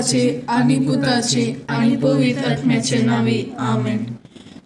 बापाचे आनी पुताचे आनी पवित्र आत्म्याचे नांवी आमेन.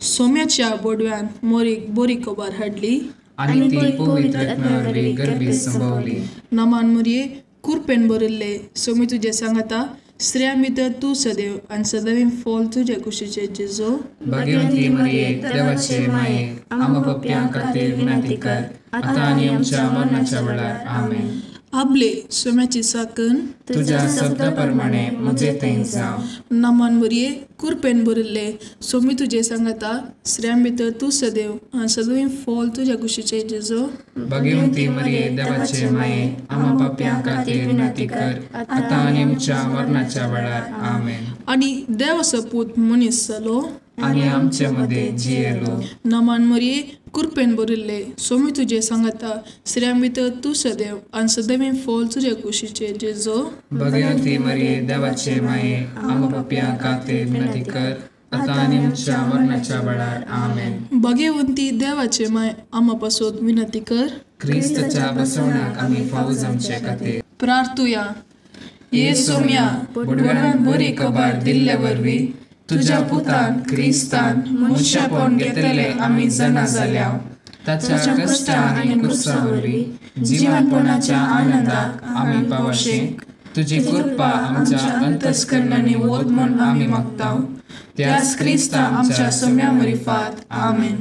सोम्याच्या बोडव्यान मोरीक बोरी खबर हाडली आनी ती पवित्र आत्म्या वरवीं गर्भीत संभवली. नमान मुरये कुरपेन भरिल्ले सोमी तुजे सांगाता, स्त्रियां भितर तूं सदैव आनी सदैव फॉल तुजे कुशीचे जेजो. भाग्यवंती मरिये देवाचे माये, आमकां पाप्यां खातीर विनंती कर, आतां आनी आमच्या मरणाच्या वेळार. आमेन. आबले सोम्याची साकन तुज्या शब्दा प्रमाणे म्हजे थंय जावं. नमान मुरये कुरपेन भरिल्ले सोमी तुजे सांगाता, स्त्रियां भितर तूं सदैव आनी सदैव फॉल तुज्या कुशीचे जेजो. भाग्यवंती मरिये देवाचे माये, आमकां पाप्यां खातीर विनंती कर, आतां आनी आमच्या मरणाच्या वेळार. आमेन. आनी देवाचो पूत मनीस जालो आनी आमचे मदें जियेलो. नमान मरिये कुरपेन भरिल्ले सोमी तुजे सांगाता, स्त्रियां भितर तूं सदैव आनी सदैव फॉल तुज्या कुशीचे जेजो. भाग्यवंती मरिये देवाचे माये, आमकां पाप्यां खातीर विनंती कर, आतां आनी आमच्या मरणाच्या वेळार. आमेन. भाग्यवंती देवाचे माय, आमा पासत विनंती कर, क्रिस्ताच्या बसवणाक आमी फावो जावचे खातीर. प्रार्थुया. ये सोम्या, बोडव्यान बरी खबर दिल्ले वरवीं तुज्या पुतान क्रिस्तान मनशापण घेतले आमी जाणा जाल्या. ताच्या कश्टा आनी क्रुसा वरवीं जिवनपणाच्या आनंदाक आमी पावशे. तुजी कृपा आमच्या अंतस्करणांनी वत म्हूण आमी मागता, त्याच क्रिस्ता आमच्या सोम्या मरिफात. आमेन.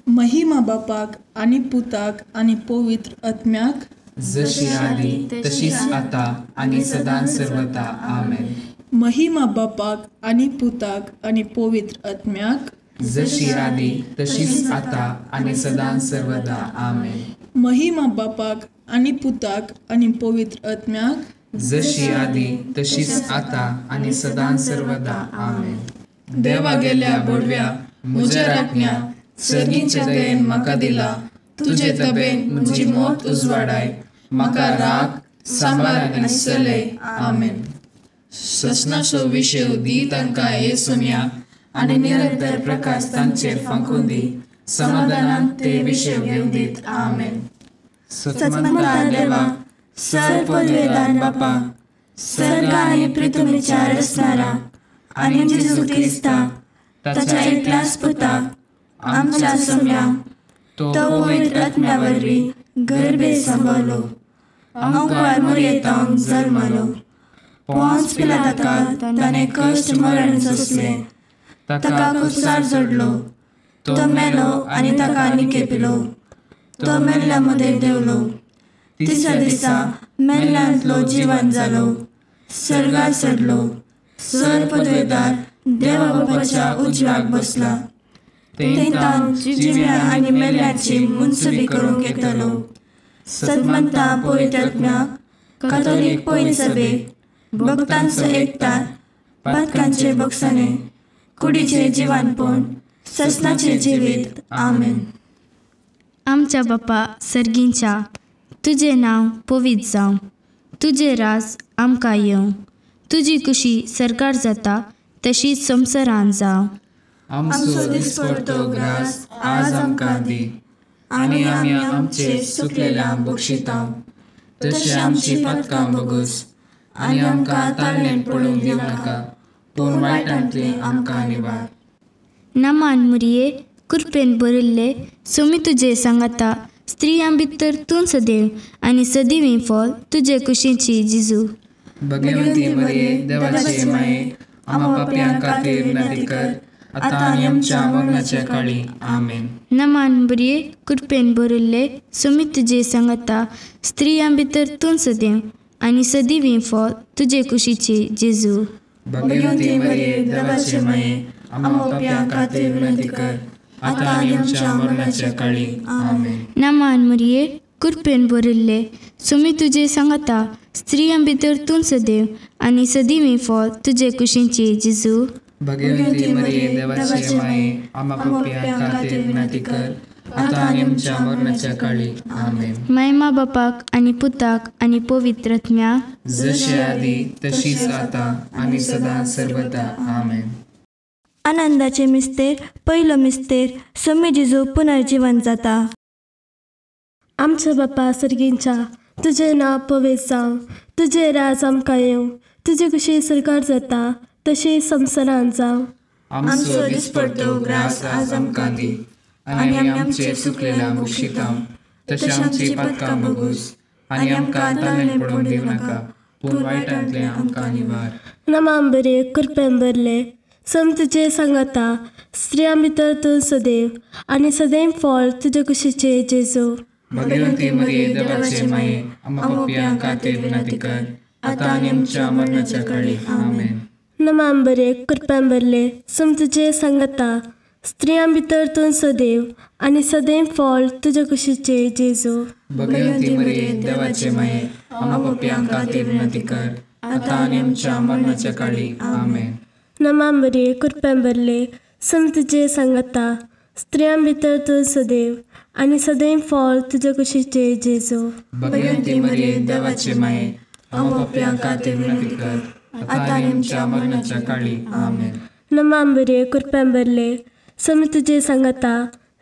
महिमा बापाक आनी पुताक आनी पवित्र आत्म्याक, जशी आदी तशीच आतां आनी सदां सर्वता. आमेन. महिमा बापाक आनी पुताक आनी पवित्र आत्म्याक, जशी आदी तशीच आतां आनी सदां सर्वदा. आमेन. महिमा बापाक आनी पुताक आनी पवित्र आत्म्याक, जशी आदी तशीच आतां आनी सदां सर्वदा. आमेन. देवा गेल्या बोडव्या म्हज्या राखण्या, सर्गीच्या दयेन म्हाका दिला, तुजे तबेन म्हजी मौत उजवाडाय, म्हाका राख सांबार आनी चलय. आमेन. ससनाचो विशेव दी तांकां ये सोम्या, आनी निरंतर प्रकाश तांचेर फांकून दी, समाधानान ते विशेव घेवन दीत. आमेन. सतमंता देवा, सर पदवेदार बापा, सर्ग आनी पृथ्वीच्या रचणारा आनी जेजू क्रिस्ता ताच्या एकल्याच पुता आमच्या सोम्या, तो पवित्र आत्म्या वरवीं गर्भे संभवलो, अंकार मुरयेतावन जल्मलो, पोंस पिलाताका ताणें कश्ट मरण सोंसलें, ताका कुसार जोडलो, तो मेलो आनी ताका निकेपिलो, तो मेल्ल्या मदें देंवलो, तिसऱ्या दिसा मेल्ल्यांतलो जिवन जालो, सर्गार चडलो, सर पदवेदार देवा बापाच्या उजव्याक बसला, तेंतान जिव्या आनी मेल्ल्याची मुनसुबी करूंक येतलो. सदमंता पवित्र आत्म्याक, कातोलीक पवित्र सभेक, भक्तांचो एकतार, पातकांचे बक्षाणे, कुडीचे जिवानपण, ससनाचे जिवीत. आमेन. आमच्या बापा सर्गींच्या, तुजें नांव पवित्र जावं, तुजें राज आमकां येवं, तुजी कुशी सरकार जाता तशीच संवसारान जावं. आमचो दिसपडतो ग्रास आज आमकां दी, आनी आमी आमचे चुकलेल्यांक बक्षिता, तशें आमची पातकां बगस, आनी आमकां ताळणेन पडूंक दिवनाका, पूण वायटांतली आमकां निवार. नमान मुरये कृपेन भरिल्ले सोमी तुजे सांगाता, स्त्रियां भितर तूं सदैव आनी सदैव फॉल तुजे कुशीची जिजू. भगवंती मरिये देवाचे माये, आम्हा पाप्यां खातीर विनंती कर, आतां आनी आमच्या मरणाच्या काळी. आमेन. नमान बरये कृपेन भरिल्ले सोमी तुजे सांगाता, स्त्रियां भितर तूं सदैव आनी सदैव फॉल तुजे कुशीची जेजू. भगवंती मरिये देवाचे माये, आम्हा पाप्यां खातीर विनंती कर, आतां आनी आमच्या मरणाच्या काळी. आमेन. नमान मरिये कृपेन भरिल्ले सोमी तुजे सांगाता, स्त्रियां भितर तूं सदैव आनी सदैव फॉल तुजे कुशीची जेजू. भगवंती मरिये देवाचे माये, आम्हा पाप्यां खातीर विनंती कर, आतां आनी आमच्या मरणाच्या काळी. आमेन. महिमा बापाक आनी पुताक आनी पवित्र आत्म्याक, जशी आदी तशीच आतां आनी सदां सर्वदा. आमेन. आनंदाचे मिस्तेर, पयलो मिस्तेर, सोमी जेजू पुनर्जीवन जाता. आमच्या बापा सर्गींच्या, तुजें नांव पवित्र जावं, तुजें राज आमकां येवं, तुजे कशी सरकार जाता तशी संवसारांत जावं. आमचो दिसपडतो ग्रास आज आमकां दी आनी आमी आमचे चुकलेल्या बक्षिता तशें आमची पातकां बगूस आनी आमकां ताळें पडोवंक दिवं नाका पूण वायटांतलें आमकां निवार. नमाम बरे कृपेन भरले सम तुजे सांगाता स्त्रियां भितर तूं सदैव आनी सदैव फळ तुजे कुशीचे जेजू. भगवती मरिये देवाचे माये आम्हा पापयां खातीर विनंती कर आतां आनी आमच्या मरणाच्या काळी. आमेन. नमाम बरे कृपेन भरले सम तुजे सांगाता स्त्रियां भितर तूं सदैव आनी सदैव फळ तुजे कुशीचे जेजू. भगवती मरिये देवाचे माये आम्हा पापयां खातीर विनंती कर आतां आनी आमच्या मरणाच्या काळी. आमेन. नमाम बरे कृपेन भरले सम तुजे सांगाता स्त्रियां भितर तूं सदैव आनी सदैव फळ तुजे कुशीचे जेजू. भगवती मरिये देवाचे माये आम्हा पापयां खातीर विनंती कर आतां आनी आमच्या मरणाच्या काळी. आमेन. नमाम बरे कृपेन भरले सम तुजे सांगाता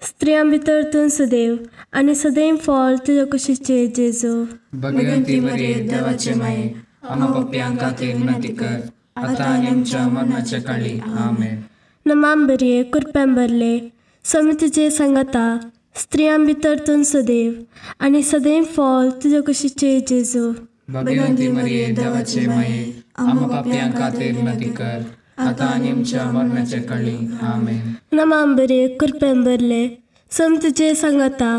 स्त्रियां भितर तूं सदैव आनी सदैव फळ तुजे कुशीचे जेजू. भगवती मरिये देवाचे माये आम्हा पापयां खातीर विनंती कर आतां आनी आमच्या मरणाच्या काळी. आमेन. नमाम बरे कृपेन भरले सम तुजे सांगाता स्त्रियां भितर तूं सदैव आनी सदैव फळ तुजे कुशीचे जेजू. भगवती मरिये देवाचे माये आम्हा पापयां खातीर विनंती कर आतां आनी आमच्या मरणाच्या काळी. आमेन. नमाम बरे कृपेन भरले सम तुजे सांगाता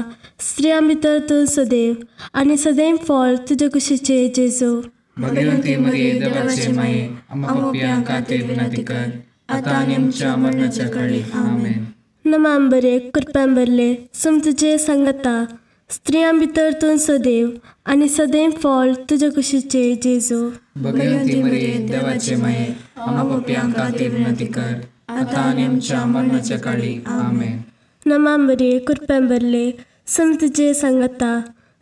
स्त्रियां भितर तूं सदैव आनी सदैव फळ तुजे कुशीचे जेजू. भगवती मरिये देवाचे माये आम्हा पापयां खातीर विनंती कर आतां आनी आमच्या मरणाच्या काळी. आमेन. नमाम बरे कृपेन भरले सम तुजे सांगाता स्त्रियां भितर तूं सदैव आनी सदैव फळ तुजे कुशीचे जेजू. भगवती मरिये देवाचे माये आम्हा पापयां खातीर विनंती कर आतां आनी आमच्या मरणाच्या काळी. आमेन. नमाम बरे कृपेन भरले सम तुजे सांगाता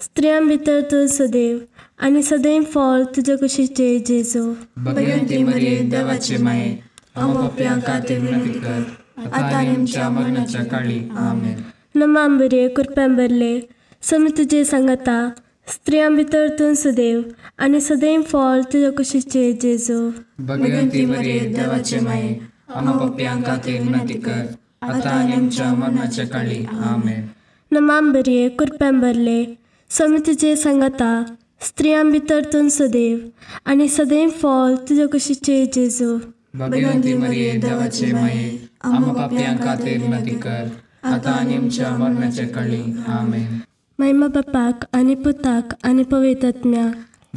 स्त्रियां भितर तूं सदैव आनी सदैव फळ तुजे कुशीचे जेजू. भगवती मरिये देवाचे माये आम्हा पापयां खातीर विनंती कर आतां आनी आमच्या मरणाच्या काळी. आमेन. नमाम बरे कृपेन भरले सम तुजे सांगाता स्त्रियां भितर तूं सदैव आनी सदैव फळ तुजे कुशीचे जेजू. भगवती मरिये देवाचे माये आम्हा पापयां खातीर विनंती कर आतां आनी आमच्या मरणाच्या काळी. आमेन. नमाम बरे कृपेन भरले सम तुजे सांगाता स्त्रियां भितर तूं सदैव आनी सदैव फळ तुजे कुशीचे जेजू. भगवती मरिये देवाचे माये आम्हा पापयां खातीर विनंती कर आतां आनी आमच्या मरणाच्या काळी. आमेन. महिमा बापाक आनी पुताक आनी पवित्र आत्म्याक,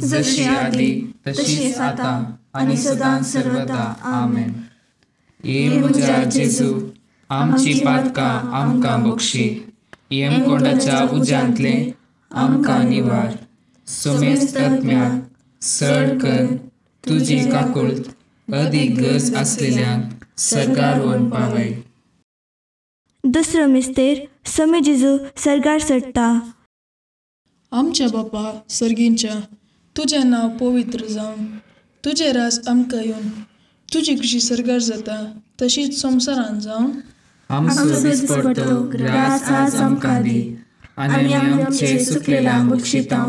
जशी आदी तशीच आतां आनी सदां सर्वदा. आमेन. ये म्हज्या जेजू आमची पातकां आमकां बक्षी यमकोंडाच्या उज्यांतलें आमकां निवार सोमेस्त आत्म्याक सड कर तुजी काकुळट अदीक गरज आसलेल्यांक सर्गार व्हरून पावय. दुसरो मिस्तेर समी जेजू सर्गार चडटा. आमच्या बापा सर्गींच्या तुजें नांव पवित्र जावं, तुजें राज आमकां येवन, तुजी खुशी सर्गार जाता तशीच संवसारांत जावं. आमचो दिसपडतो ग्रास आज आमकां दी आनी आमचे चुकलेल्यांक बक्षिता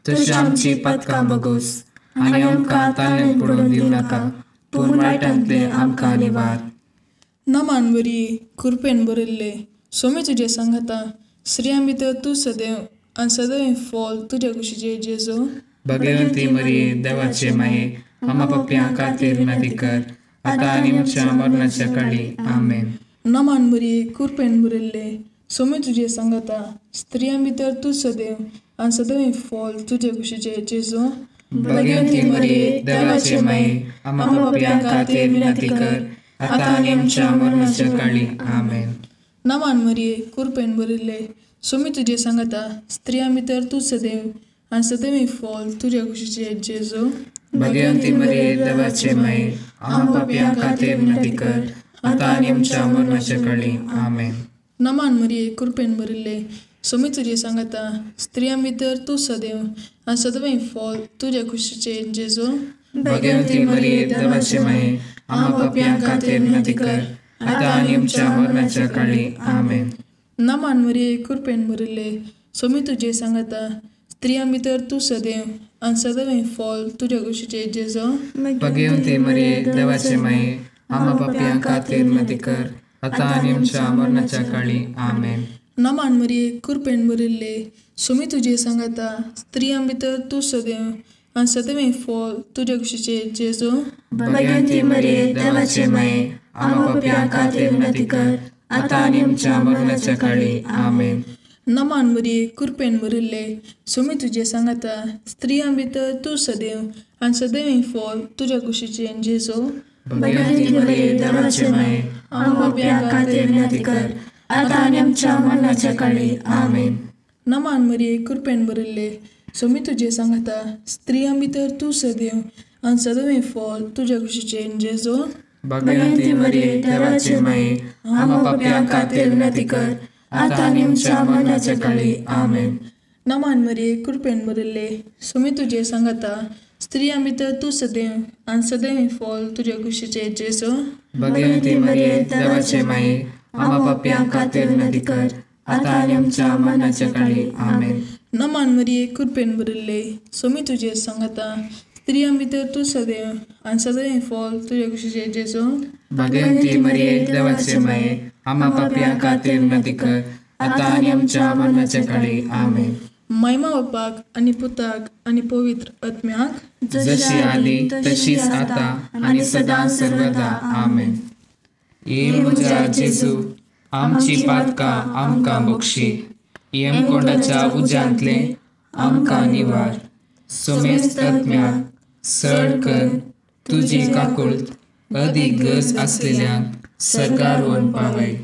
तशी आमची पातकां बगोस आनी आमकां ताळें पडोवन दिवं नाका पूण वायटांतलें आमकां निवार. नमान बरी कृपेन भरिल्ले सोमी तुजें सांगाता स्त्रियां भितर तूं सदैव आनी सदैव फळ तुज्या कुशीचे जेजू. भगवती मरिये देवाचे माये आम्हा पापयां खातीर विनंती कर आतां आनी आमच्या मरणाच्या काळी. आमेन. नमान बरी कृपेन भरिल्ले सोमी तुजें सांगाता स्त्रियां भितर तूं सदैव आनी सदैव फळ तुज्या कुशीचे जेजू. भगवती मरिये देवाचे माये आम्हा पापयां खातीर विनंती कर आतां आनी आमच्या मरणाच्या काळी. आमेन. नमान मरिये कृपेन भरिल्ले सोमी तुजें सांगाता स्त्रियां भितर तूं सदैव आनी सदैव फळ तुज्या कुशीचे जेजू. भगवती मरिये देवाचे माये आम्हा पापयां खातीर विनंती कर आतां आनी आमच्या मरणाच्या काळी. आमेन. नमान मरिये कृपेन भरिल्ले सोमी तुजें सांगाता स्त्रियां भितर तूं सदैव आनी सदैव फळ तुज्या कुशीचे जेजू. भगवती मरिये देवाचे माये आम्हा पापयां खातीर विनंती कर आतां आनी आमच्या मरणाच्या काळी. आमेन. नमान मरिये कृपेन भरिल्ले सोमी तुजें सांगाता स्त्रियां भितर तूं सदैव आनी सदैव फॉल तुज्या कुशीचे जेजू. भगवंती मरिये देवाचे माये, आम्हा पापयां खातीर विनंती कर, आतां आनी आमच्या मरणाच्या काळी. आमेन. नमान मरिये, कृपेन भरिल्ले, स्वामी तुजे सांगाता, स्त्रियां भितर तूं सदैव आनी सदैव फॉल तुज्या कुशीचे जेजू. भगवंती मरिये देवाचे माये, आम्हा पापयां खातीर विनंती कर, आतां आनी आमच्या मरणाच्या काळी. आमेन. नमान मरिये, कृपेन भरिल्ले, स्वामी तुजे सांगाता, स्त्रियां भितर तूं सदैव आनी सदैव फॉल तुज्या कुशीचे जेजू. भगवंती मरिये देवाचे माये, आम्हा पापयां खातीर विनंती कर, आतां आनी आमच्या मरणाच्या काळी. आमेन. नमान मरिये, कृपेन भरिल्ले, स्वामी तुजे सांगाता, स्त्रियां भितर तूं सदैव आनी सदैव फॉल तुज्या कुशीचे जेजू. भगवंती मरिये देवाचे माये, आम्हा पापयां खातीर विनंती कर, आतां आनी आमच्या मरणाच्या काळी. आमेन. नमान मरिये, कृपेन भरिल्ले, स्वामी तुजे सांगाता, स्त्रियां भितर तूं सदैव आनी सदैव फॉल तुज्या कुशीचे जेजू. भगवंती मरिये देवाचे माये, आम्हा पापयां खातीर विनंती कर, आतां आनी आमच्या मरणाच्या काळी. आमेन. नमान मरिये, कृपेन भरिल्ले, स्वामी तुजे सांगाता, स्त्रियां भितर तूं सदैव आनी सदैव फॉल तुज्या कुशीचे जेजू. भगवंती मरिये देवाचे माये, आम्हा पापयां खातीर विनंती कर, आतां आनी आमच्या मरणाच्या काळी. आमेन. महिमा बापाक आनी पुताक आनी पवित्र आत्म्याक, जशी आदी तशीच आतां आनी सदां सर्वदा. आमेन. ये म्हज्या जेजू, आमची पातकां आमकां बक्षी, यमकोंडाच्या उज्यांतले आमकां निवार, समेस्त आत्म्याक सड कर तुजी काकुळट अदीक गरज आसलेल्यांक सर्गार व्हरून पावय.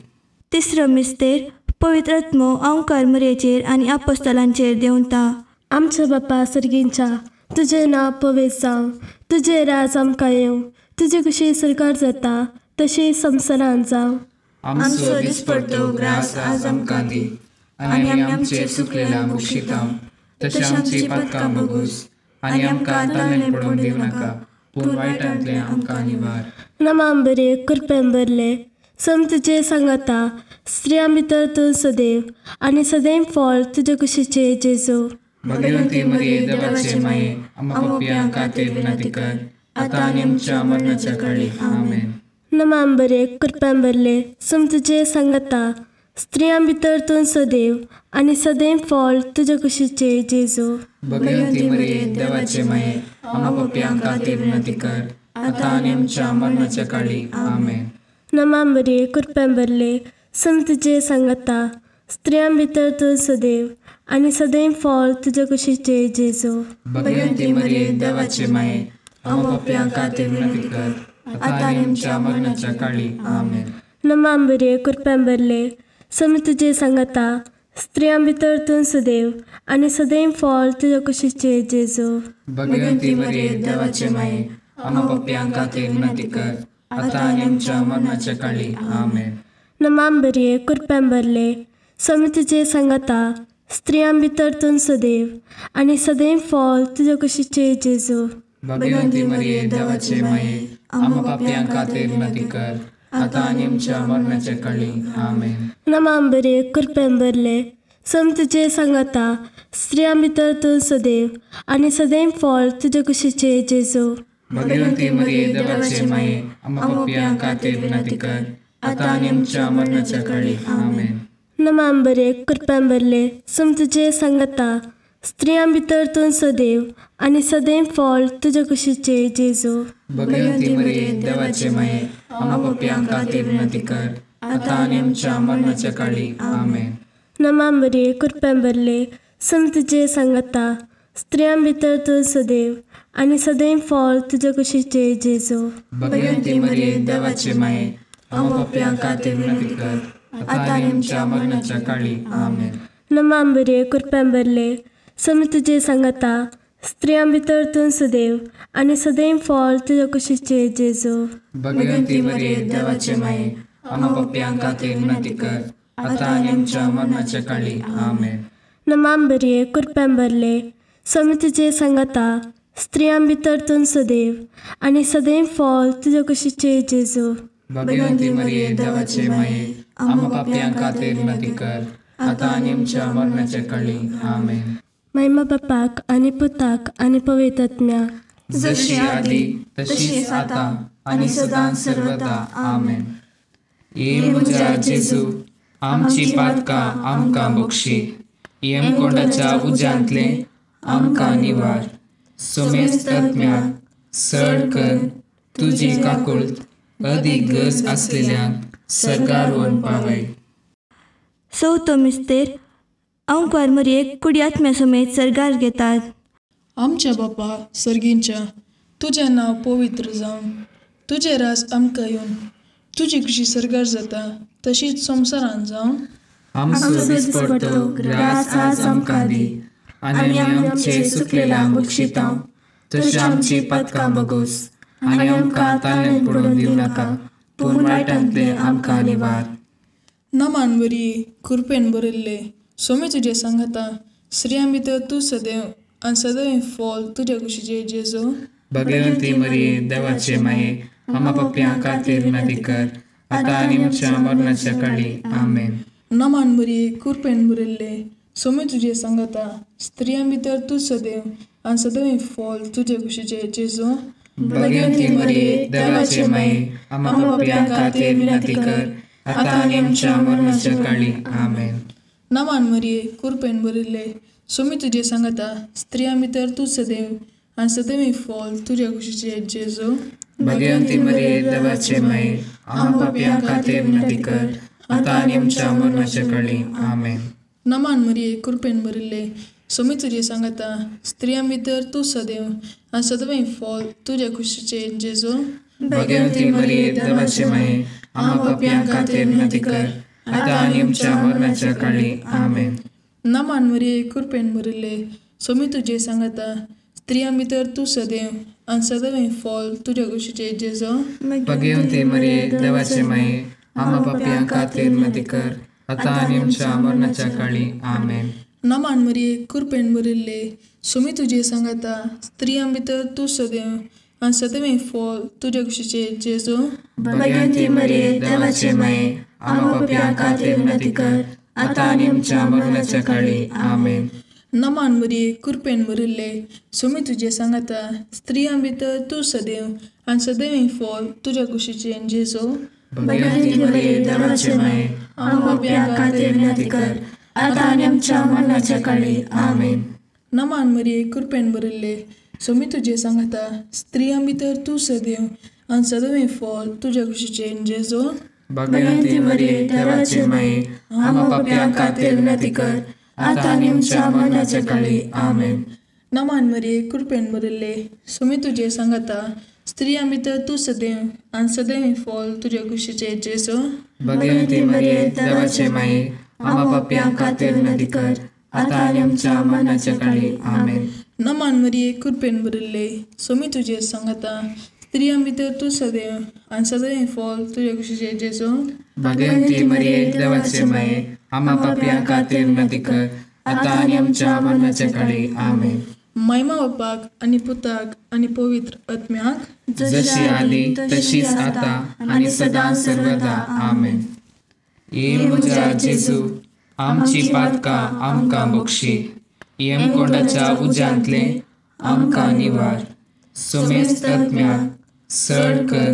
तिसरो मिस्तेर, पवित्र आत्मो अंकार मरियेचेर आनी आपोस्तलांचेर देंवता. आमच्या बापा सर्गींच्या, तुजें नांव पवित्र जावं, तुजें राज आमकां येवं, तुजे कशी सरकार जाता तशी संवसारांत जावं. आमचो दिसपडतो ग्रास आज आमकां दी, आनी आमी आमचे चुकलेल्या बक्षिता तशें आमची पातकां बगूस, आनी आमकां ताणें पडोवंक दिवं नाका, पूण वायटांतलें आमकां निवार. नमान बरे, कृपेन भरले, सम तुजे सांगाता, स्त्रियां भितर तूं सदैव आनी सदैव फॉल तुजे कुशीचे जेजू. भगवंती मरिये देवाचे माये, आम्हा पापयां खातीर विनंती कर, आतां आनी आमच्या मरणाच्या काळी. आमेन. नमान बरे, कृपेन भरले, सम तुजे सांगाता, स्त्रियां भितर तूं सदैव आनी सदैव फॉल तुजे कुशीचे जेजू. भगवंती मरिये देवाचे माये, आम्हा पापयां खातीर विनंती कर, आतां आनी आमच्या मरणाच्या काळी. आमेन. नमान मरिये, कृपेन भरले, सम तुजे सांगाता, स्त्रियां भितर तूं सदैव आनी सदैव फॉल तुजे कुशीचे जेजू. भगवंती मरिये देवाचे माये, आम्हा पापयां खातीर विनंती कर, आतां आनी आमच्या मरणाच्या काळी. आमेन. नमान मरिये, कृपेन भरले, सम तुजे सांगाता, स्त्रियां भितर तूं सदैव आनी सदैव फॉल तुजे कुशीचे जेजू. भगवंती मरिये देवाचे माये, आम्हा पापयां खातीर विनंती कर, आतां आनी आमच्या मरणाच्या काळी. आमेन. नमान मरिये, कृपेन भरले, स्वामी तुजे सांगाता, स्त्रियां भितर तूं सदैव आनी सदैव फॉल तुजे कुशीचे जेजू. भगवंती मरिये देवाचे माये, आम्हा पापयां खातीर विनंती कर, आतां आनी आमच्या मरणाच्या काळी. आमेन. नमान मरिये, कृपेन भरले, सम तुजे सांगाता, स्त्रियां भितर तूं सदैव आनी सदैव फॉल तुजे कुशीचे जेजू. भगवंती मरिये देवाचे माये, आम्हा पापयां खातीर विनंती कर, आतां आनी आमच्या मरणाच्या काळी. आमेन. नमान बरे, कृपेन भरले, सम तुजे सांगाता, स्त्रियां भितर तूं सदैव आनी सदैव फॉल तुजे कुशीचे जेजू. भगवंती मरिये देवाचे माये, आम्हा पापयां खातीर विनंती कर, आतां आनी आमच्या मरणाच्या काळी. आमेन. नमान मरिये, कृपेन भरले, सम तुजे सांगाता, स्त्रियां भितर तूं सदैव आनी सदैव फॉल तुजे कुशीचे जेजू. भगवंती मरिये देवाचे माये, आम्हा पापयां खातीर विनंती कर, आतां आनी आमच्या मरणाच्या काळी. आमेन. नमान मरिये, कृपेन भरले, स्वामी तुजे सांगाता, स्त्रियां भितर तूं सदैव आनी सदैव फॉल तुजे कुशीचे जेजू. भगवंती मरिये देवाचे माये, आम्हा पापयां खातीर विनंती कर, आतां आनी आमच्या मरणाच्या काळी. आमेन. नमान मरिये, कृपेन भरले, स्वामी तुजे सांगाता, स्त्रियां भितर तूं सदैव आनी सदैव फॉल तुजे कुशीचे जेजू. भगवंती मरिये देवाचे माये, आम्हा पापयां खातीर विनंती कर, आतां आनी आमच्या मरणाच्या काळी. आमेन. महिमा बापाक आनी पुताक आनी पवित्र आत्म्याक, जशी आदी तशीच आतां आनी सदां सर्वदा. आमेन. ये म्हज्या जेजू, आमची पातकां आमकां बक्षी, यमकोंडाच्या उज्यांतले आमकां निवार, सोमेस्त आत्म्याक सड कर तुजी काकुळट अदीक गरज आसलेल्यांक सर्गार व्हरून पावय. चवथो मिस्तेर अंकवार मरयेक कुडी आत्म्या समेत सर्गार घेतात. आमच्या बापा सर्गींच्या, तुजें नांव पवित्र जावं, तुजें राज आमकां येवन, तुजी खुशी सर्गार जाता तशीच संवसारान जावं. आमचो दिसपडतो ग्रास आज आमकां दी, आनी आमचे चुकलेल्यांक बक्षिता तशी आमची पातकां बगोस, आनी आमकां ताळेन पडून दिवं नाका, पूण वायटांतले आमकां निवार. नमान बरी कृपेन भरिल्ले, सोमी तुजें सांगाता, स्त्रियां भितर तूं सदैव आनी सदैव फॉल तुज्या कुशीचे जेजू. भगवंती मरिये, देवाचे माये, आमा पापयां खातीर विनंती कर, आतां आनी आमच्या मरणाच्या काळी. आमेन. नमान बरी कृपेन भरिल्ले, सोमी तुजें सांगाता, स्त्रियां भितर तूं सदैव आनी सदैव फॉल तुज्या कुशीचे जेजू. भगवंती मरिये, देवाचे माये, आमा पापयां खातीर विनंती कर, आतां आनी आमच्या मरणाच्या काळी. आमेन. नमान मरिये कृपेन भरिल्ले, सोमी तुजें सांगाता, स्त्रियां भितर तूं सदैव आनी सदैव फॉल तुज्या कुशीचे जेजू. भगवंती मरिये, देवाचे माये, आमा पापयां खातीर विनंती कर, आतां आनी आमच्या मरणाच्या काळी. आमेन. नमान मरिये कृपेन भरिल्ले, सोमी तुजें सांगाता, स्त्रियां भितर तूं सदैव आनी सदैव फॉल तुज्या कुशीचे जेजू. भगवंती मरिये, देवाचे माये, आमा पापयां खातीर विनंती कर, आतां आनी आमच्या मरणाच्या काळी. आमेन. नमान मरिये कृपेन भरिल्ले, सोमी तुजें सांगाता, स्त्रियां भितर तूं सदैव आनी सदैव फॉल तुज्या कुशीचे जेजू. भगवंती मरिये, देवाचे माये, आमा पापयां खातीर विनंती कर, आतां आनी आमच्या मरणाच्या काळी. आमेन. नमान मरिये कृपेन भरिल्ले, सोमी तुजें सांगाता, स्त्रियां भितर तूं सदैव आनी सदैव फॉल तुज्या कुशीचे जेजू. भगवंती मरिये, देवाचे माये, आमा पापयां खातीर विनंती कर, आतां आनी आमच्या मरणाच्या काळी. आमेन. नमान मरिये कृपेन भरिल्ले, सोमी तुजें सांगाता, स्त्रियां भितर तूं सदैव आनी सदैव फॉल तुज्या कुशीचे जेजू. भगवंती मरिये, देवाचे माये, आमा पापयां खातीर विनंती कर, आतां आनी आमच्या मरणाच्या काळी. आमेन. नमान मरिये कृपेन भरिल्ले, सोमी तुजें सांगाता, स्त्रियां भितर तूं सदैव आनी सदैव फॉल तुज्या कुशीचे जेजू. भगवंती मरिये, देवाचे माये, आमा पापयां खातीर विनंती कर, आतां आनी आमच्या मरणाच्या काळी. आमेन. नमान मरिये कृपेन भरिल्ले, सोमी तुजें सांगाता, स्त्रियां भितर तूं सदैव आनी सदैव फॉल तुज्या कुशीचे जेजू. भगवंती मरिये, देवाचे माये, आमा पापयां खातीर विनंती कर, आतां आनी आमच्या मरणाच्या काळी. आमेन. नमान मरिये कृपेन भरिल्ले, सोमी तुजें सांगाता, स्त्रियां भितर तूं सदैव आनी सदैव फॉल तुज्या कुशीचे जेजू. भगवंती मरिये, देवाचे माये, आमा पापयां खातीर विनंती कर, आतां आनी आमच्या मरणाच्या काळी. आमेन. महिमा बापाक आनी पुताक आनी पवित्र आत्म्याक, जशी आदी तशीच आतां आनी सदां सर्वदा. आमेन. ये म्हज्या जेजू, आमची पातकां आमकां बक्षी, यमकोंडाच्या उज्यांतले आमकां निवार, सोमेस्त आत्म्याक सड कर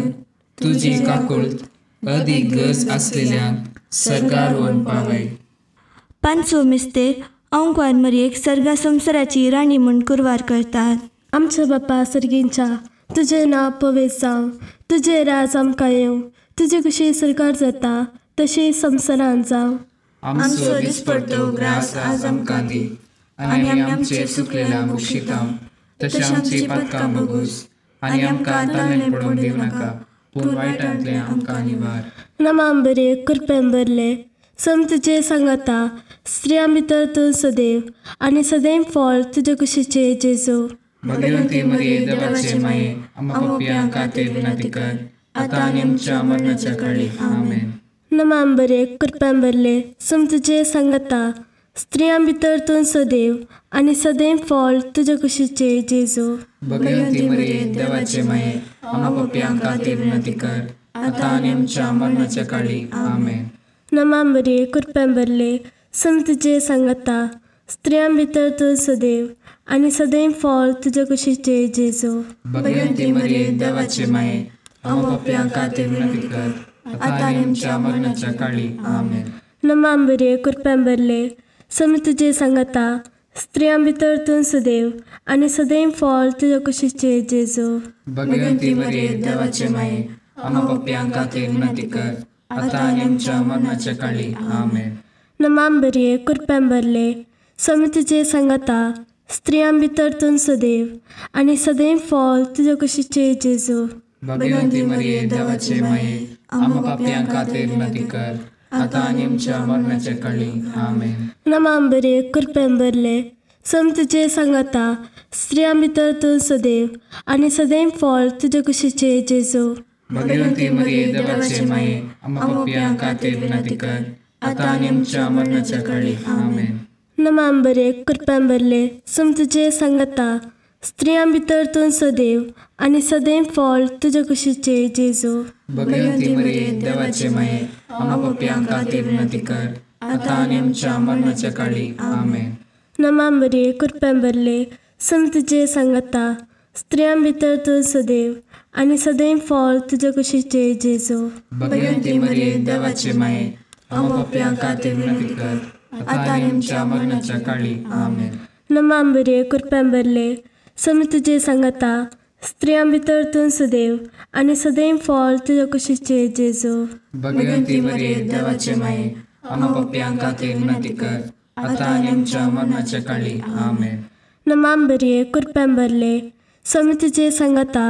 तुजी काकुळट अदीक गरज आसलेल्यांक सर्गार व्हरून पावय. पांचवो मिस्तेर अंकवार मरयेक सर्गा संवसाराची राणी म्हूण कुरवार करतात. आमच्या बापा सर्गींच्या, तुजें नांव पवित्र जावं, तुजें राज आमकां येवं, तुजी खुशी सरकार जाता तशी संवसारान जावं. आमचो दिसपडतो ग्रास आज आमकां दी, आनी आमी आमचे चुकलेल्यांक बक्षिता तशें आमची पातकां बगूस, आनी आमकां ताळेन पडूंक दिवं नाका, पूण वायटांतले आमकां निवार. नमान बरे कृपेन भरले, सम तुजें सांगाता, स्त्रियां भितर तूं सदैव आनी सदैव फॉल तुजे कुशीचे जेजू. भगवंती मरिये, देवाचे माये, आमा पापयां खातीर विनंती कर, आतां आनी आमच्या मरणाच्या काळी. आमेन. नमान बरे कृपेन भरले, सम तुजें सांगाता, स्त्रियां भितर तूं सदैव आनी सदैव फॉल तुजे कुशीचे जेजू. भगवंती मरिये, देवाचे माये, आमा पापयां खातीर विनंती कर, आतां आनी आमच्या मरणाच्या काळी. आमेन. नमान बरे कृपेन भरले, सम तुजें सांगाता, स्त्रियां भितर तूं सदैव आनी सदैव फळ तुजे कुशीचे जेजू. भगवंती मरिये देवाचे माये, आम्हा पाप्यां खातीर विनंती कर, आतां आनी आमच्या मरणाच्या काळी. आमेन. नमा मरिये, कृपेन भरले, स्वामी तुजे सांगाता, स्त्रियां भितर तूं सदैव आनी सदैव फळ तुजे कुशीचे जेजू. भगवंती मरिये देवाचे माये, आम्हा पाप्यां खातीर विनंती कर, आतां आनी आमच्या मरणाच्या काळी. आमेन. नमा मरिये, कृपेन भरले, स्वामी तुजे सांगाता, स्त्रियां भितर तूं सदैव आनी सदैव फळ तुजे कुशीचे जेजू. भगवंती मरिये देवाचे माये, आम्हा पाप्यां खातीर विनंती कर, आतां आनी आमच्या मरणाच्या काळी. आमेन. नमा मरिये, कृपेन भरले, स्वामी तुजे सांगाता, स्त्रियां भितर तूं सदैव आनी सदैव फळ तुजे कुशीचे जेजू. भगवंती मरिये देवाचे माये, आम्हा पाप्यां खातीर विनंती कर, आतां आनी आमच्या मरणाच्या काळी. आमेन. नमा मरिये, कृपेन भरले, स्वामी तुजे सांगाता, स्त्रियां भितर तूं सदैव आनी सदैव फळ तुजे कुशीचे जेजू. भगवंती मरिये देवाचे माये, आम्हा पाप्यां खातीर विनंती कर, आतां आनी आमच्या मरणाच्या काळी. आमेन. नमा मरिये, कृपेन भरले, स्वामी तुजे सांगाता, स्त्रियां भितर तूं सदैव आनी सदैव फळ तुजे कुशीचे जेजू. भगवंती मरिये देवाचे माये, आम्हा पाप्यां खातीर विनंती कर, आतां आनी आमच्या मरणाच्या काळी. आमेन. नमा मरिये, कृपेन भरले, स्वामी तुजे सांगाता, स्त्रियां भितर तूं सदैव आनी सदैव फळ तुजे कुशीचे जेजू. भगवंती मरिये देवाचे माये, आम्हा पाप्यां खातीर विनंती कर, आतां आनी आमच्या मरणाच्या काळी. आमेन. नमा मरिये, कृपेन भरले, स्वामी तुजे सांगाता,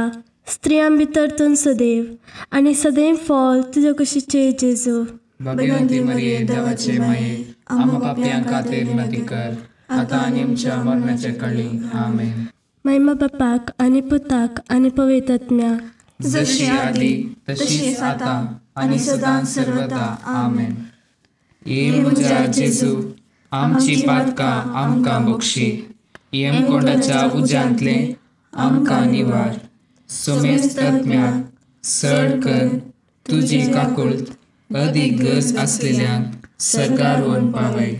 स्त्रियां भितर तूं सदैव आनी सदैव फळ तुजे कुशीचे जेजू. भगवंती मरिये देवाचे माये, आम्हा पाप्यां खातीर विनंती कर, आतां आनी आमच्या मरणाच्या काळी. आमेन. महिमा बापाक आनी पुताक आनी पवित्र आत्म्याक, जशी आदी तशीच आतां आनी सदां सर्वदा. आमेन. ये म्हज्या जेजू, आमची पातकां आमकां बक्षी, येमकोंडाच्या उज्यांतले आमकां निवार, समेस्त आत्म्याक सड कर तुजी काकुळट अदीक गरज आसलेल्यांक सरकार व्हरून पावय.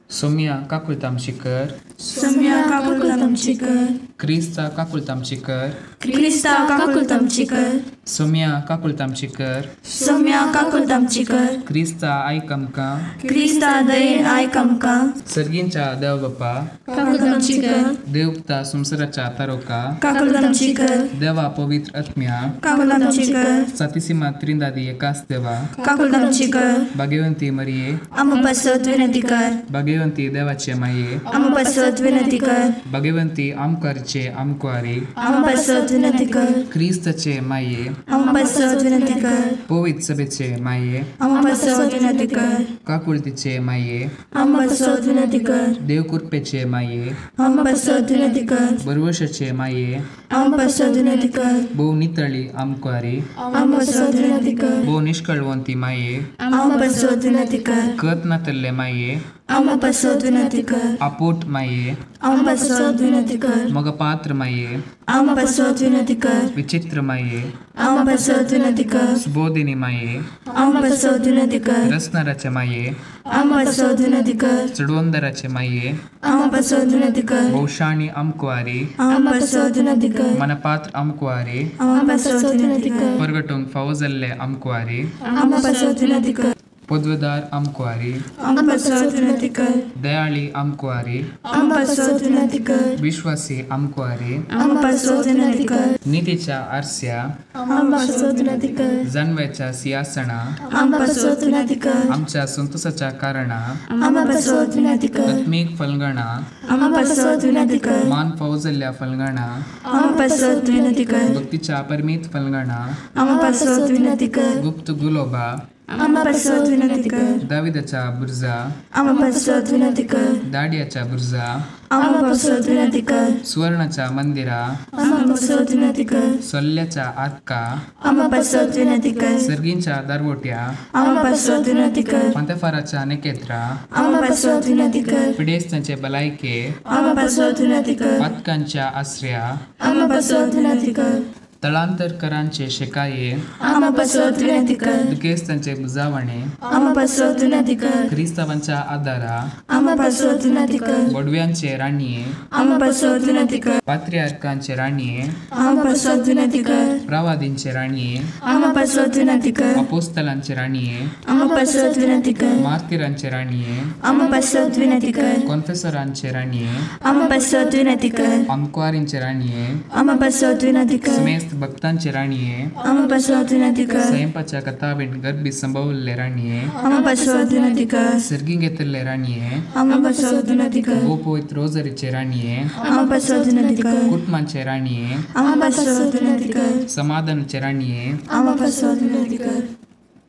सोम्या काकुळट आमची कर, सोम्या काकुळट आमची कर, क्रिस्ता काकुळट आमची कर, क्रिस्ता काकुळट आमची कर, सोम्या काकुळट आमची कर, सोम्या काकुळट आमची कर, क्रिस्ता आयक आमकां, क्रिस्ता दयेन आयक आमकां, सर्गींच्या देव बापा काकुळट आमची कर, देवता संवसाराच्या तारोका काकुळट आमची कर, देवा पवित्र आत्म्या काकुळट आमची कर, सातीसीमा त्रिंदादी एकाच देवा काकुळट आमची कर, भाग्यवंती मरिये आमकां पासत विनंती कर, भाग्यवंती देवाचे माये आमकां पासत विनंती कर, भाग्यवंती आमकारचे आमकुवारी आमकां पासत विनंती कर, क्रिस्ताचे माये आमकां पासत विनंती कर, पवित्र सभेचे माये आमकां पासत विनंती कर, काकुळतीचे माये आमकां पासत विनंती कर, देवकृपेचे माये आमकां पासत विनंती कर, बरवशाचे माये आमकां पासत विनंती कर, भोव नितळी आमकुवारी आमकां पासत विनंती कर, भोव निष्कळवंती माये आमकां पासत विनंती कर, कत नातल्ले माये आमकां पासत विनंती कर, आपोट माये आमकां पासत विनंती कर, मगपात्र माये आमकां पासत विनंती कर, विचित्र माये आमकां पासत विनंती कर, सुबोधिनी माये आमकां पासत विनंती कर, रसनाराचे माये आमकां पासत विनंती कर, चडवंदराचे माये आमकां पासत विनंती कर, भोवशाणी आमकुवारी आमकां पासत विनंती कर, मनपात्र आमकुवारी आमकां पासत विनंती कर, परगटूंक फावो जाल्ले आमकुवारी आमकां पासत विनंती कर, पदवेदार आमकुवारी आमकां पासत विनंती कर, दयाळी आमकुवारी आमकां पासत विनंती कर, विश्वासी आमकुवारी आमकां पासत विनंती कर, नितीच्या आरस्या आमकां पासत विनंती कर, जानव्याच्या सिंहासना आमकां पासत विनंती कर, आमच्या संतोषाच्या कारणा आमकां पासत विनंती कर, आत्मीक फलगणा आमकां पासत विनंती कर, मान फावो जाल्ल्या फलगणा आमकां पासत विनंती कर, भक्तीच्या परमीत फलगणा आमकां पासत विनंती कर, गुप्त गुलोबा आमकां पासत विनंती कर, दाविदाच्या बुर्जा आमकां पासत विनंती कर, दाडियाच्या बुर्जा आमकां पासत विनंती कर, सुवर्णाच्या मंदिरा आमकां पासत विनंती कर, सोल्ल्याच्या आतका आमकां पासत विनंती कर, सर्गींच्या दारवोट्या आमकां पासत विनंती कर, पंतफाराच्या नेकेत्रा आमकां पासत विनंती कर, पिडेस्तांचे भलायके आमकां पासत विनंती कर, पातकांच्या आसऱ्या आमकां पासत विनंती कर, तळांतरकरांचे शेकाये आमा पासत विनंती कर। दुखेस्तांचे बुजावणे आमा पासत विनंती कर। क्रिस्तावांच्या आदारा आमा पासत विनंती कर। बोडव्यांचे राणये आमा पासत विनंती कर। पात्रियार्कांचे राणये आमा पासत विनंती कर। प्रवादींचे राणये आमा पासत विनंती कर। अपोस्तलांचे राणये आमा पासत विनंती कर। मार्तीरांचे राणये आमा पासत विनंती कर। कॉन्फेसरांचे राणये आमा पासत विनंती कर। अंकवारींचे राणये आमा पासत विनंती कर। समेस्त भक्तांचे राणये आमा पासत विनंती कर। स्वयंपाच्या कथावीन गर्भी संभवल्ले राणये आमा पासत विनंती कर। सर्गी घेतल्ले राणये आमा पासत विनंती कर। गोपवित्र रोजरीचे राणये आमा पासत विनंती कर। कुटुंबांचे राणये आमा पासत विनंती कर। समाधानाचे राणये आमा पासत विनंती कर।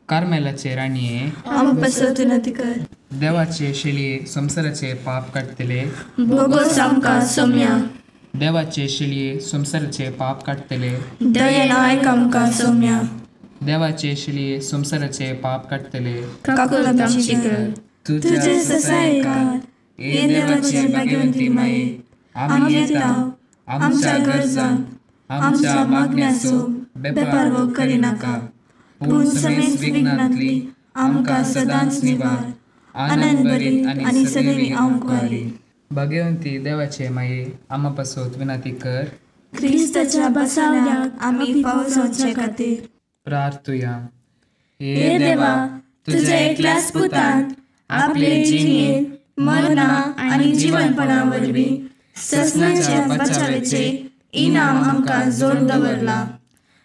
कार्मेलाचे राणये आमा पासत विनंती कर। देवाचे शेळये संसाराचे पाप काडटले बोगोस आमकां सोम्या। देवाचे शेळये संसाराचे पाप काडटले दयेन आयक आमकां सोम्या। देवाचे शेळये संसाराचे पाप काडटले काकुळट आमची कर। तुझे ससायकार हे देवाचे भाग्यवंती माये, आमी येता आमच्या गरजांक आमच्या मागण्याचो बेपारवो करिनाका, पूण समेस्त विघ्नांतली आमकां सदांच निवार, आनंद भरीत आनी सदैवी आमकां। भाग्यवंती देवाचे माये आमा पासत विनंती कर। क्रिस्ताच्या बसावण्याक आमी फावो जावचे खातीर प्रार्थुया। हे देवा, तुझ्या एकल्याच पुतान आपले जिणेंत मरणा आनी जिवनपणा वरवीं ससनाच्या बचावेचे इनाम आमकां जोड दवरला।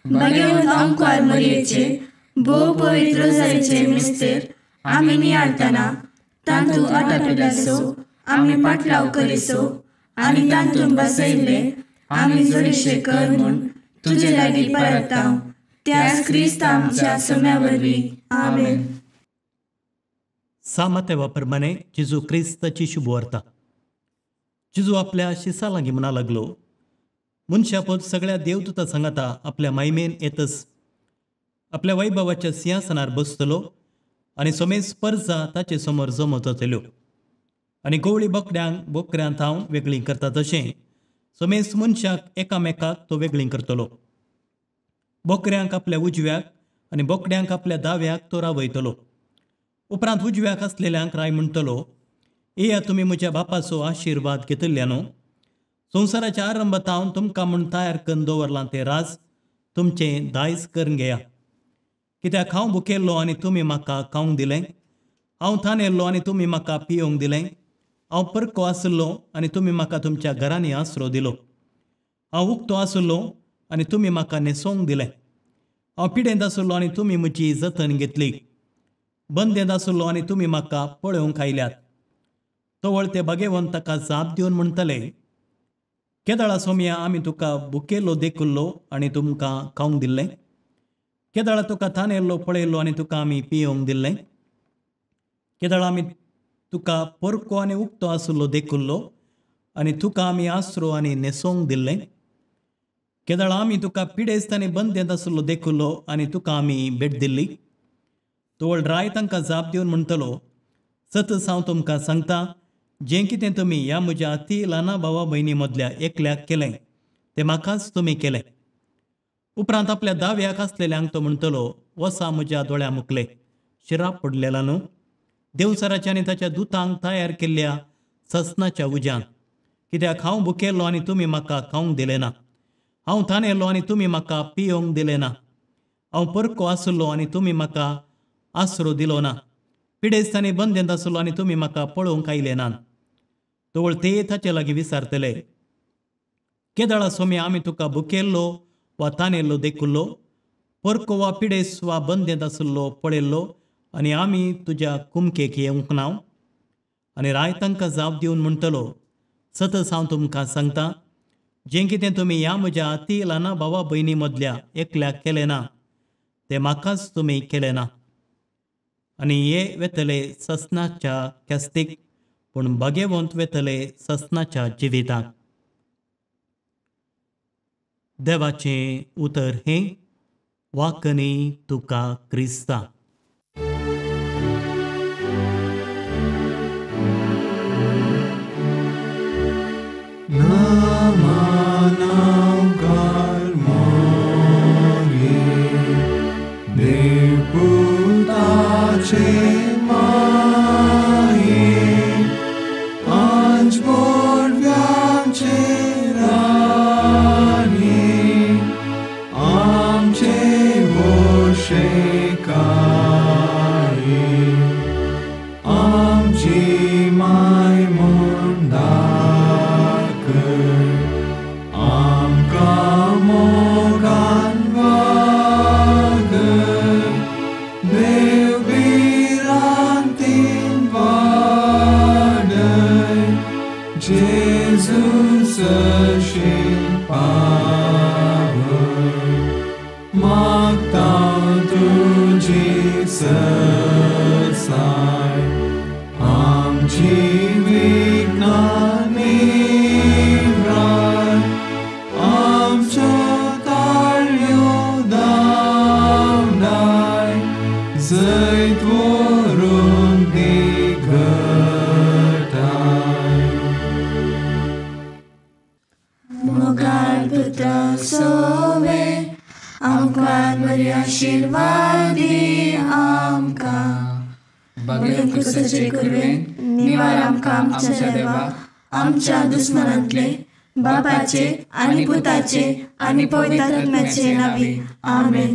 भाग्यवंत आमकार मरयेचे भोव पवित्र रोजारीचे मिस्तेर आमी नियाळतना तांतूं आटापिल्याचो आमी पाटलाव करिसो आनी तांतून बसयल्ले आमी जोडीशे कर म्हूण तुजे लागीं परताव त्याच क्रिस्त आमच्या सोम्या वरवीं। आमेन। सामतेवा प्रमाणे जेजू क्रिस्ताची शुभवार्ता। जेजू आपल्या शिसा लागीं म्हणा लागलो, मनशापद सगळ्या देवदूता सांगाता आपल्या मायमेन येतच आपल्या वैभवाच्या सिंहासनार बसतलो आनी समेस्त परजा ताचे समोर जमो जातल्यो आनी गवळी बोकड्यांक बोकऱ्यांत हांव वेगळीं करता तशें समेस्त मनशाक एकामेकाक तो वेगळीं करतलो। बोकऱ्यांक आपल्या उजव्याक आनी बोकड्यांक आपल्या दाव्याक तो रावयतलो। उपरांत उजव्याक आसलेल्यांक राय म्हणटलो, येया तुमी म्हज्या बापाचो आशिर्वाद घेतिल्ल्या न्हू, संवसाराच्या आरंभात हांव तुमकां म्हूण तयार करून दवरलां तें राज तुमचें दायज करून घेया। कित्याक हांव भुकेल्लो आनी तुमी म्हाका खावंक दिलें, हांव थानेल्लो आनी तुमी म्हाका पियोवंक दिलें, हांव परको आशिल्लो आनी तुमी म्हाका तुमच्या घरांनी आसरो दिलो, हांव उक्तो आशिल्लो आनी तुमी म्हाका न्हेसोवंक दिलें, हांव पिडेंत आशिल्लो आनी तुमी म्हजी जतन घेतली, बंदेंत आशिल्लो आनी तुमी म्हाका पळोवंक आयल्यात। तवळ ते भागेवंत ताका जाप दिवन म्हणटले, केदळा सोमया आमी तुका भुकेल्लो देखुल्लो आनी तुमकां खावंक दिल्लें, केदळा तुका थानेल्लो पळयल्लो आनी तुका आमी पियोवंक दिल्लें, केदळा आमी तुका परको आनी उक्तो आशिल्लो देखुल्लो आनी तुका आमी आसरो आनी न्हेसोवंक दिल्लें, केदळा आमी तुका पिडेस्त आनी बंदेंत आशिल्लो देखुल्लो आनी तुका आमी भेट दिल्ली। तवळ राय तांकां जाप दिवन म्हणटलो, सतच हांव तुमकां सांगता, जें कितें तुमी ह्या म्हज्या अती ल्हाना भावा भयणी मदल्या एकल्याक केलें तें म्हाकाच तुमी केलें। उपरांत आपल्या दाव्याक आसलेल्यांक तो म्हणटलो, वसा म्हज्या दोळ्या मुखले शिराप पडलेला न्हू, देवसराच्या आनी ताच्या दुतांक तयार केल्ल्या ससनाच्या उज्यान, कित्याक हांव भुकेल्लो आनी तुमी म्हाका खावंक दिलें ना, हांव थानेल्लो आनी तुमी म्हाका पियोवंक दिलें ना, हांव परको आशिल्लो आनी तुमी म्हाका आसरो दिलो ना, पिडेस्त आनी बंदेंत आशिल्लो आनी तुमी म्हाका पळोवंक आयले नात। तवळ ते ताचे लागीं विचारतले, केदळा सोम्या आमी तुका भुकेल्लो वा तानेल्लो देखुल्लो, परको वा पिडेस्त वा बंदेंत आशिल्लो पळयल्लो आनी आमी तुज्या कुमकेक येवंक ना? आनी राय तांकां जाप दिवन म्हणटलो, सतच हांव तुमकां सांगता, जें कितें तुमी ह्या म्हज्या अती ल्हाना भावा भयणी मदल्या एकल्याक केलें ना तें म्हाकाच तुमी केलें ना। आनी हे वेतले ससनाच्या ख्यास्तीक, पूण भाग्यवंत वेतले ससनाच्या जिविताक। देवाचें उतर हें वाकनी तुका क्रिस्ता। Namanam karma. जिवीक निम्राय आमच्यो ताळयो धांवडाय जैत व्हरून दी घटाय. मोगाळ पुत्रा सोवे आमकां बरी आशिर्वाद दी आमकां. बगेर क्रिस्ताचे कुरवेन निवार आमकां आमच्या देवा आमच्या दुस्मनांतले बापाचे आनी पुताचे आनी पवित्र आत्म्याचे नांवी. आमेन.